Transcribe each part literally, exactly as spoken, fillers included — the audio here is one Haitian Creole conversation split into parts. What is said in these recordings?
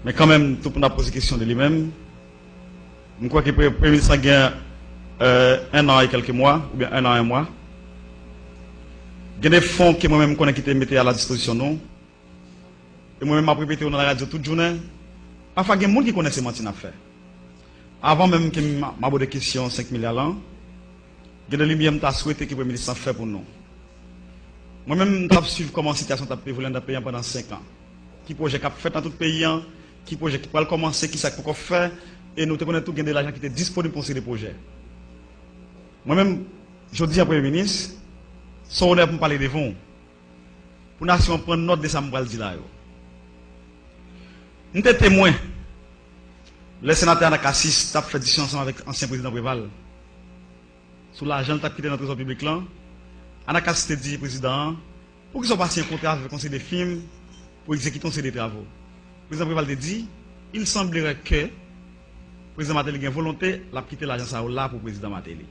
Men kanmenm, tout moun ap poze kesyon de li menm. M kwè ke pre- Premye minis la gen euh, un an et quelques mois, oubyen un an, un mois. Gen de fon ke mwen menm m konnen ki te mete a la dispozisyon nou. E mwen menm m ap repete yo nan radyo tout jounen. Pafwa gen moun ki konnen se manti n ap fè. Avan menm ke m m abòde kesyon senk milya lan, gen de limyè m ta swete ke Premye Minis lan fè pou nou. Mwen menm, m t ap swiv kòman sitiyasyon t ap evolye anndan peyi an pandan senk an. Ki pwojè k ap fèt nan tout peyi an, ki pwojè ki pral kòmanse, kisa k poko fè, e nou te konnen tou gen de lajan ki te disponib pou yon seri de pwojè. Mwen menm, jodi an, Premye Minis, se yon onè pou m pale devan w, pou nasyon an pran nòt de sa m pral di la yo. M te temwen lè senatè Anacasis t ap fè diskisyon ansanm avèk ansyen prezidan Preval sou lajan l t ap kite nan trezò piblik lan. Anacasis te di prezidan an, poukisa w pa siyen yon kontra avèk yon seri de fim pou egzekite yon seri de travo? Prezidan Preval te di, il semblerait que prezidan Martelly gen volonte, l ap kite lajan sa yo la pou prezidan Martelly.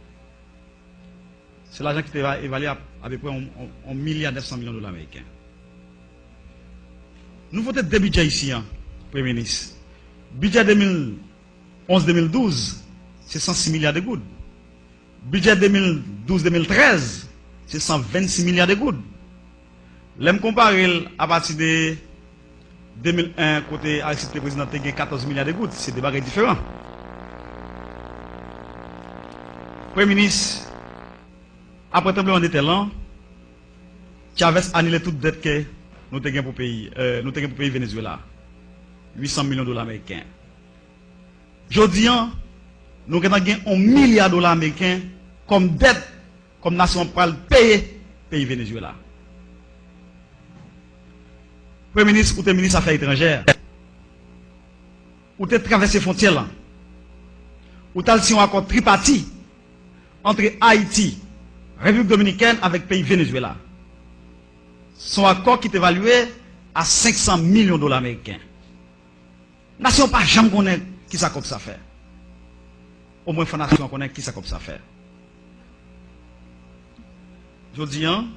Se lajan ki te eva- evalye a apeprè yon, yon, yon milya nèf san milyon dola ameriken. Nou vote de bidjè isi an, Premye Minis. Bidjè de mil onz de mil douz, se san sis milya de goud. Bidjè de mil douz de mil trèz, se san vennsis milya de goud. Lè m konpare l apati de de mil en, kote Aristide te prezidan, te gen katòz milya de goud, se de bagay diferan. Premye Minis, apre tranblemanntè lan, Chavez anile tout dèt ke nou te gen pou peyi, euh, nou te gen pou peyi Venezuela, uit san milyon dola ameriken. Jodi an, nou gentan gen yon milya dola ameriken kòm dèt, kòm nasyon an pral peye peyi Venezuela. Premye Minis, ou te minis afè etranjè. Ou te travèse fwontyè lan. Ou t al siyen yon akò tripati ant Ayiti, Repiblik Dominikèn avèk peyi Venezuela. Se yon akò ki te evalye a senk san milyon dola ameriken. Nasyon an pa janm konnen kisa kòb sa fè. Omwen fò nasyon an konnen kisa kòb sa fè. Jodi an,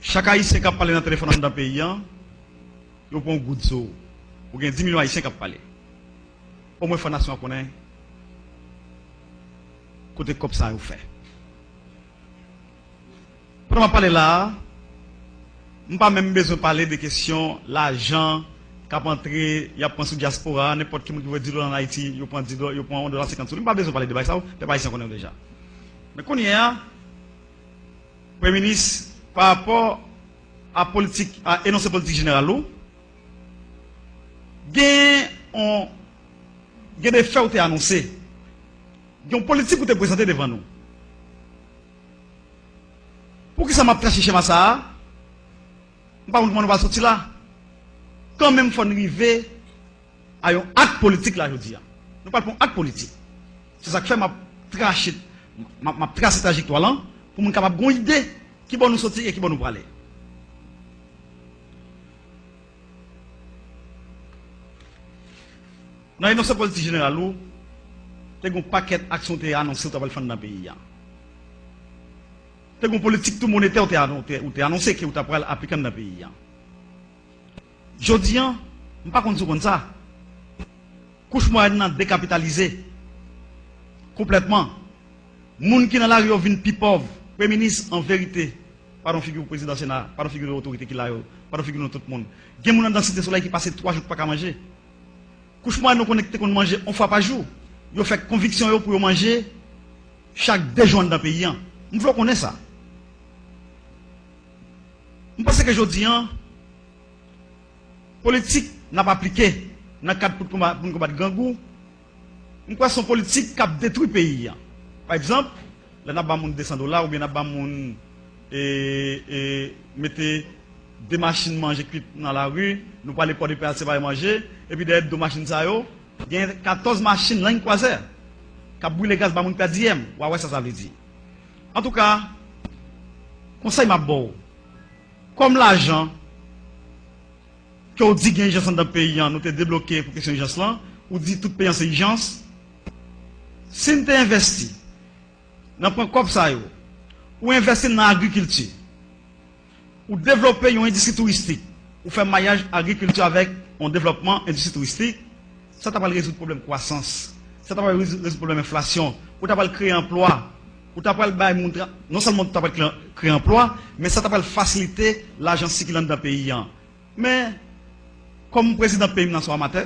chak Ayisyen k ap pale nan telefòn anndan peyi an, yo pran yon goud sou ou. Ou gen dis milyon Ayisyen k ap pale. Omwen fò nasyon an konnen kote kòb sa yo fè. Pandan m ap pale la a, m pa menm bezwen pale de kesyon lajan k ap antre, y ap pran sou dyaspora a, nenpòt ki moun ki voye dis dola ann Ayiti, yo pran dis dola, yo pran yon dola senkant sou li. M pa bezwen pale de bagay sa yo, pèp ayisyen konnen yo deja. Men kounye a, Premye Minis, pa rapò a politik, a enonse politik jeneral ou, gen yon, gen de fè ou te anonse, gen yon politik ou te prezante devan nou. Poukisa m ap trache chema sa a? M pa konn kòman nou pral soti la. Kanmenm, fò n rive a yon ak politik la jodi a. Nou pral pran yon ak politik. Se sa k fè m ap trache, m ap, m ap trase trajektwa lan pou moun kapab gen yon ide kibò nou soti e kibò nou prale. Nan enonse politik jeneral ou, te gen yon pakèt aksyon ou te anonse ou t ap al fè anndan peyi a. Te gen yon politik tou monetè ou te anon- ou te, ou te anonse ke ou t ap pral aplike anndan peyi a. Jodi an, m pa konn si w konn sa, kouch mwayèn nan dekapitalize konplètman. Moun ki nan lari yo vin pi pòv. Premye Minis, an verite, padon figi prezidan Sena, padon figi otorite ki la yo, padon figi nou tout moun. Gen moun anndan Site Solèy ki pase twa jou ki pa ka manje. Kouch mwayèn nou konnen ki te konn manje yon fwa pa jou, yo fè konviksyon yo pou yo manje chak de jou anndan peyi an. M vle w konnen sa. M panse ke jodi an, politik n ap aplike nan kad pou n konba- pou n konbat grangou, m kwè se yon politik k ap detwi peyi an. Pa egzanp, lè n ap ba moun de san dola oubyen n ap ba moun, e, e, mete de machin manje kwit nan lari, nou prale Pòdepè al separe manje, epi dèyè do machin sa yo, gen katòz machin Land Cruiser k ap brile gaz ba moun per diem. W a wè sa sa vle di. Antouka, konsèy m ap ba w, kòm lajan ke w di gen ijans anndan peyi an, nou te debloke pou kesyon ijans lan, ou di tout peyi an se ijans. Si n te envèsti nan pran kòb sa yo, ou envèsti l nan agrikilti, ou devlope yon endistri touristik, ou fè mayaj agrikilti avèk yon devlòpman endistri touristik, sa ta pral rezoud pwoblèm kwasans, sa ta pral rezoud, rezoud pwoblèm enflasyon, ou ta pral kreye anplwa, ou ta pral bay moun tra-, non sèlman ou ta pral kreye, kreye anplwa, men sa ta pral fasilite lajan sikile anndan peyi a. Men, kòm prezidan peyi m nan se yon amatè,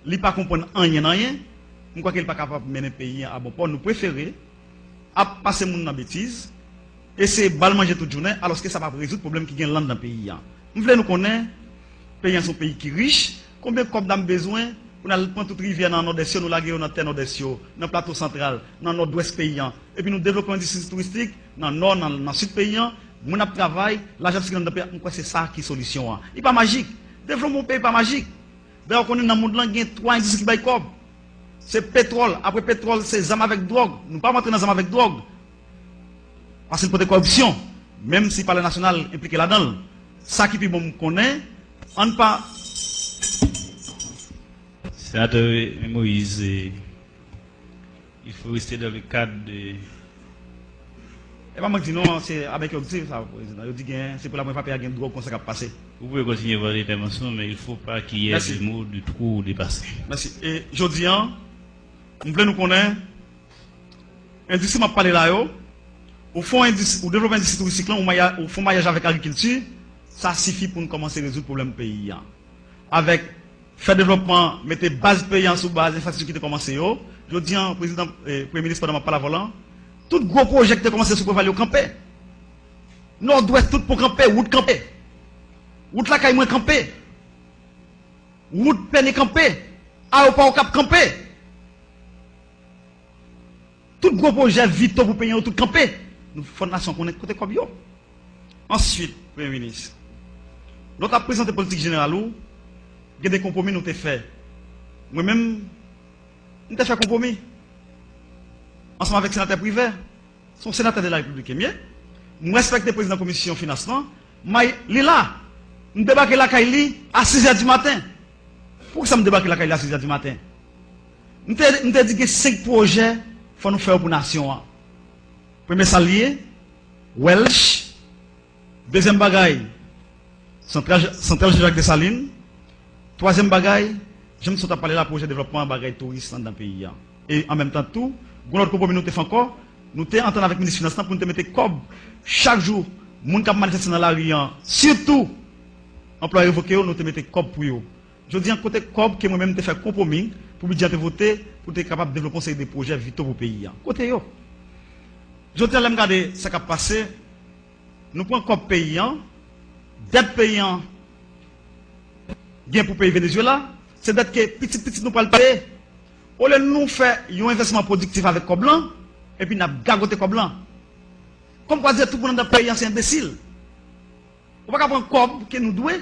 li pa konprann anyen nan anyen, m kwè ke li pa kapab mennen peyi a a bon pò. Nou prefere ap pase moun nan betiz, eseye ba l manje tout jounen, alòske sa p ap rezoud pwoblèm ki gen anndan peyi a. M vle nou konnen, peyi a se yon peyi ki rich, konbyen kòb n ap bezwen pou n al pran tout rivyè nan Nòdès yo, nou lage yo nan tè Nòdès yo, nan Plato Santral, nan Nòdwès peyi a, epi nou devlope yon endistri touristik nan Nò, nan, nan Sid peyi a, moun ap travay, lajan ap sikile anndan peyi a, m kwè se sa ki solisyon an. Li pa majik. Devlopman yon peyi pa majik. Dayè, w konnen nan mond lan, gen twa endistri ki bay kòb. Se petwòl. Apre petwòl, se zam avèk dwòg. Nou pa rantre nan zam avèk dwòg. Paske l pote kòripsyon. Menm si Palè Nasyonal enplike ladan l. Sa ki pi bon m konnen, ann pa. Senatè Moïse, il faut rester dans le cadre de E pa mwen k di non, se Abèk yo k di sa, prezidan. Yo di gen, se pou la premyè fwa peyi a gen dwòg konsa k ap pase. Vous pouvez continuer votre intervention, mais il faut pas qu'il y ait des mots de trop dépassés. Mèsi. E jodi a, m vle nou konnen, endistri m ap pale la yo, ou fè yon endis-, ou devlope endistri touristik lan, ou maya-, ou fè yon mayaj avèk agrikilti, sa sifi pou n kòmanse rezoud pwoblèm peyi a. Avèk fè devlòpman, mete baz peyi a sou baz enfrastrikti ki te kòmanse yo. Jodi a, prezidan, eh, premye minis, pandan m ap pale avè w lan, tout gwo pwojè ki te kòmanse sou Preval yo kanpe. Nòdwès, tout pon kanpe, wout kanpe. Wout lakay mwen kanpe. Wout Pène kanpe. Ayewopò Okap kanpe. Tout gwo pwojè vito pou peyi an yo tout kanpe. Nou fò nasyon konnen kote kòb yo. Answit, premye minis, lè w t ap prezante politik jeneral ou, gen de konpwomi nou te fè. Mwen menm, m te fè konpwomi ansanm avèk senatè Privè. Se yon senatè de la Repiblik ke m ye. M respekte prezidan komisyon finans lan. May, li la. M debake lakay li a sizè di maten. Poukisa m debake lakay li a sizè di maten? M te, m te di gen senk pwojè fò nou fè yo pou nasyon an. Premye sa l ye, Welch. Dezyèm bagay, santral, santral Jean-Jacques Dessalines. Twazyèm bagay, jan m sot ap pale la, pwojè devlòpman bagay touris anndan peyi a. E an menm tan tou, gen lòt konpwomi nou te fè ankò, nou te antann avèk minis finans lan pou nou te mete kòb chak jou, moun k ap manifeste nan lari an, sitou anplwaye revoke yo, nou te mete kòb pou yo. Jodi a, kote kòb ke mwen menm m te fè konpwomi pou bidjè an te vote, pou te kapab devlope yon seri de pwojè vito pou peyi a? Kote yo? Jodi a, lè m gade sa k ap pase, nou pran kòb peyi an, dèt peyi an gen pou peyi Venezuela, se dèt ke pitit pitit nou pral peye. Olye nou fè yon envèsman pwodiktif avèk kòb lan, epi n ap gagote kòb lan. Kòm kwa di tout moun anndan peyi an se enbesil. Ou pa ka pran kòb ke nou dwe,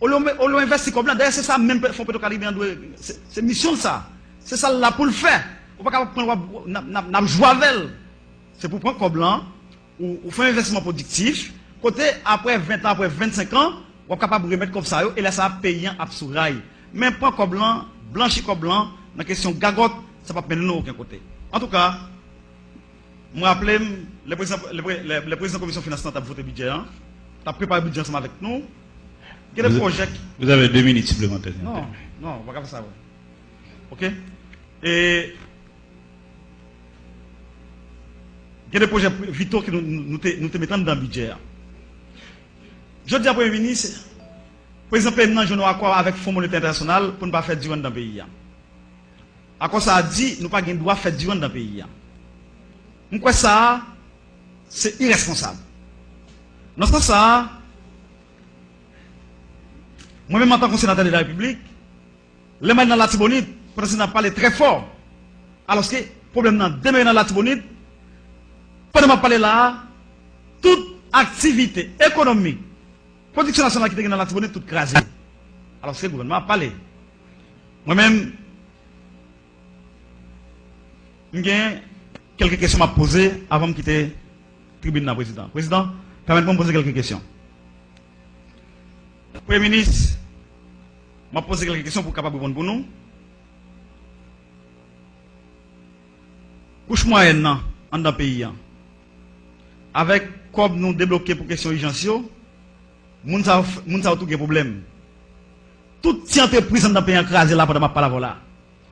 olye w, olye w envèsti kòb lan. Dayè, se sa menm Fon Petwokaribe an dwe, se, se misyon l sa. Se sa l la pou l fè. Ou pa ka pran, w ap, n ap, n ap, n ap jwe avè l. Se pou pran kòb lan, ou, ou fè yon envèsman pwodiktif, kote apre ven tan, apre vennsenk an, w ap kapab remèt kòb sa yo, e lè sa a, peyi an ap sou ray. Men pran kòb lan, blanchi kòb lan, nan kesyon gagòt, sa p ap mennen nou okenn kote. Antouka, m raple m, lè prezidan, lè pre-, lè, lè prezidan komisyon finans lan t ap vote bidjè an, t ap prepare bidjè ansanm avèk nou, gen de pwojè ki... Vous avez deux minutes supplémentaires. Non, non, ou pa ka fè sa vre. Oke? E gen de pwojè vito ke nou, nou te, nou te mete anndan bidjè a. Jodi a, premye minis, prezidan peyi m nan jwenn yon akò avèk Fon Monetè Entènasyonal pou n pa fè diri anndan peyi a. Akò sa a di nou pa gen dwa fè diri anndan peyi a. M kwè sa a se irèsponsab. Nan sans sa a, mwen menm antanke yon senatè de la Repiblik, lè m al nan Latibonit, pandan setan m ap pale trè fò, alòske pwoblèm nan demere nan Latibonit, pandan m ap pale la a, tout aktivite ekonomik, pwodiksyon nasyonal ki te gen nan Latibonit, tout kraze. Alòske gouvènman ap pale. Mwen menm, m gen kèlke kesyon m ap poze avan m kite tribin nan, prezidan. Prezidan, pèmèt mwen poze kèlke kesyon. Premye minis, m ap poze kèlke kesyon pou w kapab reponn pou nou. Kouch mwayèn nan anndan peyi a, avèk kòb nou debloke pou kesyon ijans yo, Moun sa yo, moun sa yo tou gen pwoblèm. Tout ti antrepriz anndan peyi an kraze la pandan m ap pale avè w la.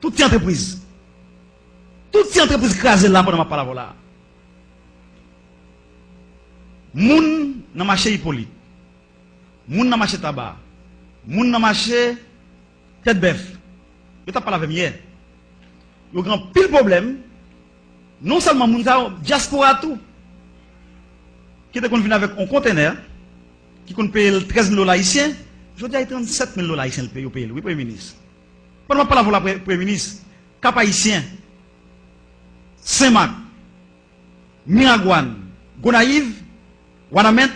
Tout ti antrepriz. Tout ti antrepriz kraze la pandan m ap pale avè w la. Moun nan mache Ipolit, moun nan mache Taba, moun nan mache Tèt Bèf, yo t ap pale avè m yè. Yo gen anpil pwoblèm. Non sèlman moun sa yo, dyaspora tou, ki te konn vin avèk yon kontenè, ki konn peye l trèz mil dola ayisyen, jodi a e trannsèt mil dola ayisyen l peye, yo peye l, wi, Premye Minis. Pandan m ap pale avè w la, Pre-, Premye Minis, Kap Ayisyen, Senmak, Miragwàn, Gonayiv, Wanament,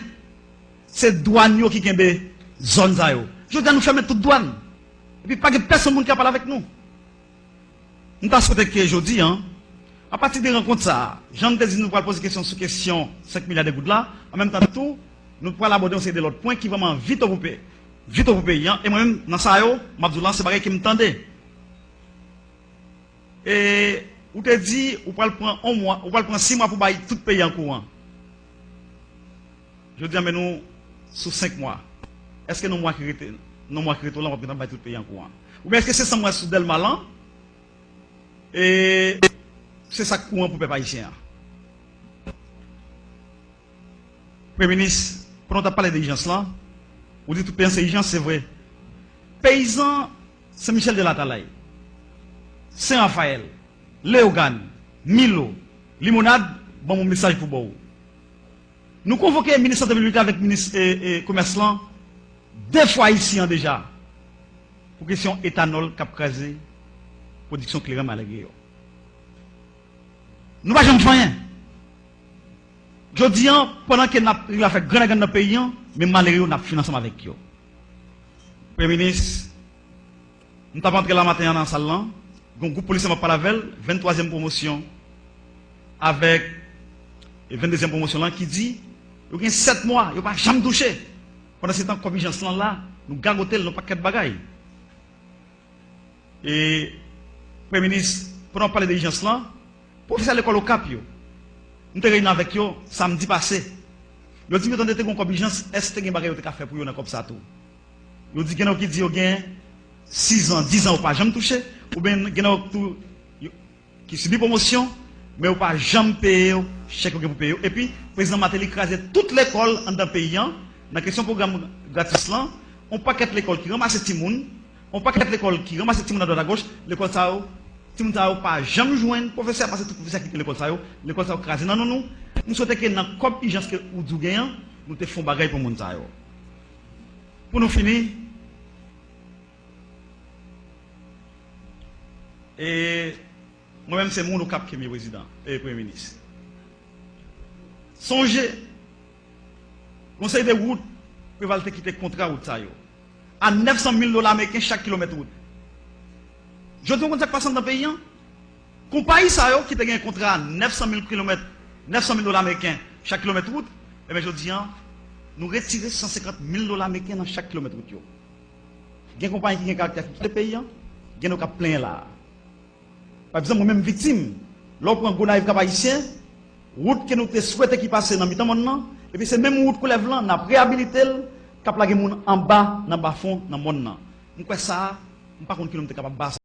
se dwàn yo ki kenbe zòn sa yo. Jodi a, nou fèmen tout dwàn. Epi pa gen pèsonn moun ki ap pale avèk nou. M ta swete ke jodi a, apati de rankont sa a, jan n te di nou pral poze kesyon sou kesyon senk milya de goud la, an menm tan tou, nou pral abòde yon seri de lòt pwen ki vrèman vito pou pe-, vito pou peyi an. E mwen menm, nan sa yo, m ap di w la, se bagay ke m tande. E ou te di ou pral pran yon mwa, ou pral pran sis mwa pou bay tout peyi an kouran. Jodi a, men nou sou senk mwa. Èske nan mwa ki rete, nan mwa ki rete w la, w ap gentan bay tout peyi an kouran? Oubyen èske se sa m wè sou Dèlma lan, e se sa k kouran pou pèp ayisyen an? Premye Minis, pandan w t ap pale de ijans lan, ou di tout peyi an se ijans, se vre. Peyizan Sen Michèl de Latalay, Sen Rafayèl, Leyogàn, Milo, Limonad, ban m yon mesaj pou ba w. Nou konvoke minis sante piblik la avèk minis, e, e, komès lan de fwa isi an deja pou kesyon etanòl k ap kraze pwodiksyon kleren malere yo. Nou pa janm fè anyen. Jodi an, pandan ke n ap rive a fè grangrann nan peyi an, men malere yo, n ap fin ansanm avèk yo. Premye Minis, m t ap antre la maten an nan sal lan, gen yon gwoup polisye m ap pale avè l, venntwazyèm pwomosyon, avèk venndezyèm pwomosyon lan ki di, yo gen sèt mwa, yo pa janm touche. Pandansetan, kòb ijans lan la, nou gagote l nan pakèt bagay. E, Premye Minis, pandan w ap pale de ijans lan, pwofesè lekòl Okap yo, m te reyini avèk yo samdi pase. Yo di m yo tande te gen yon kòb ijans, èske te gen bagay yo te ka fè pou yo nan kòb sa tou? Yo di gen nan yo ki di yo gen sizan, dizan yo pa janm touche, oubyen gen nan yo tou yo, ki sibi pwomosyon, men yo pa janm peye yo chèk yo gen pou peye yo. Epi, Prezidan Martelly kraze tout lekòl anndan peyi an, nan kesyon pwogram gratis lan, yon pakèt lekòl ki ranmase timoun, yon pakèt lekòl ki ranmase timoun adwat agoch, lekòl sa yo, timoun sa yo pa janm jwenn pwofesè, paske tout pwofesè kite lekòl sa yo, lekòl sa yo kraze nan non nou. M swete ke nan kòb ijans ke ou di w genyen an, nou te fè yon bagay pou moun sa yo. Pou nou fini, e, mwen menm se moun Okap ke m ye, Prezidan, e, Premye Minis. Sonje, yon seri de wout, Preval te kite kontra wout sa yo a nèf san mil dola ameriken chak kilomèt wout. Jodi a, w konn sa k pase anndan peyi an? Konpayi sa yo ki te gen kontra a nèf san mil kilomèt, nèf san mil dola ameriken chak kilomèt wout, ebyen, jodi a, nou retire san senkant mil dola ameriken nan chak kilomèt wout yo. Gen konpayi ki gen karaktè ki kite peyi an, gen yo k ap plenyen la a. Pa egzanp, mwen menm viktim, lè w pran Gonayiv Kap Ayisyen, wout ke nou te swete ki pase nan mitan mòn nan, epi se menm wout koulèv lan, n ap reyabilite l, k ap lage moun anba nan bafon nan mòn nan. M kwè sa a, m pa konn kilè m te kapab ba sa.